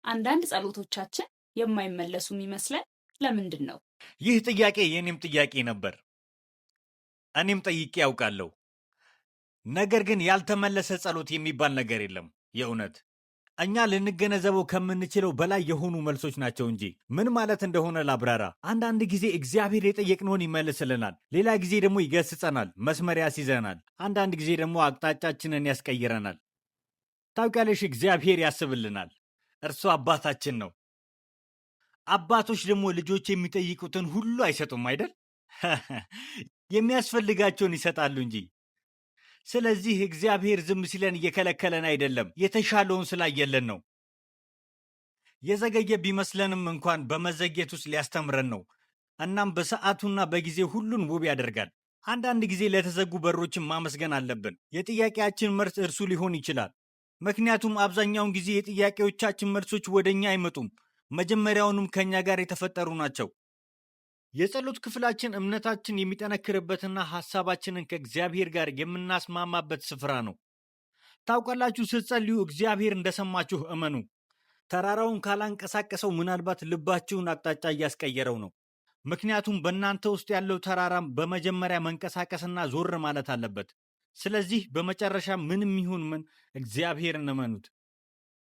አንዳንድ ጸሎቶቻችን የማይመለሱ የሚመስለን ለምንድን ነው? ይህ ጥያቄ የእኔም ጥያቄ ነበር። እኔም ጠይቄ ያውቃለሁ። ነገር ግን ያልተመለሰ ጸሎት የሚባል ነገር የለም። የእውነት እኛ ልንገነዘበው ከምንችለው በላይ የሆኑ መልሶች ናቸው እንጂ። ምን ማለት እንደሆነ ላብራራ። አንዳንድ ጊዜ እግዚአብሔር የጠየቅነውን ይመልስልናል፣ ሌላ ጊዜ ደግሞ ይገስጸናል፣ መስመር ያስይዘናል። አንዳንድ ጊዜ ደግሞ አቅጣጫችንን ያስቀይረናል። ታውቂያለሽ፣ እግዚአብሔር ያስብልናል። እርሱ አባታችን ነው። አባቶች ደግሞ ልጆች የሚጠይቁትን ሁሉ አይሰጡም አይደል? የሚያስፈልጋቸውን ይሰጣሉ እንጂ። ስለዚህ እግዚአብሔር ዝም ሲለን እየከለከለን አይደለም፣ የተሻለውን ስላየለን ነው። የዘገየ ቢመስለንም እንኳን በመዘግየት ውስጥ ሊያስተምረን ነው። እናም በሰዓቱና በጊዜ ሁሉን ውብ ያደርጋል። አንዳንድ ጊዜ ለተዘጉ በሮችን ማመስገን አለብን። የጥያቄያችን መልስ እርሱ ሊሆን ይችላል። ምክንያቱም አብዛኛውን ጊዜ የጥያቄዎቻችን መልሶች ወደ እኛ አይመጡም፣ መጀመሪያውኑም ከእኛ ጋር የተፈጠሩ ናቸው። የጸሎት ክፍላችን እምነታችን የሚጠነክርበትና ሐሳባችንን ከእግዚአብሔር ጋር የምናስማማበት ስፍራ ነው። ታውቃላችሁ፣ ስትጸልዩ እግዚአብሔር እንደሰማችሁ እመኑ። ተራራውን ካላንቀሳቀሰው ምናልባት ልባችሁን አቅጣጫ እያስቀየረው ነው። ምክንያቱም በእናንተ ውስጥ ያለው ተራራም በመጀመሪያ መንቀሳቀስና ዞር ማለት አለበት። ስለዚህ በመጨረሻ ምንም ይሁን ምን እግዚአብሔርን እመኑት።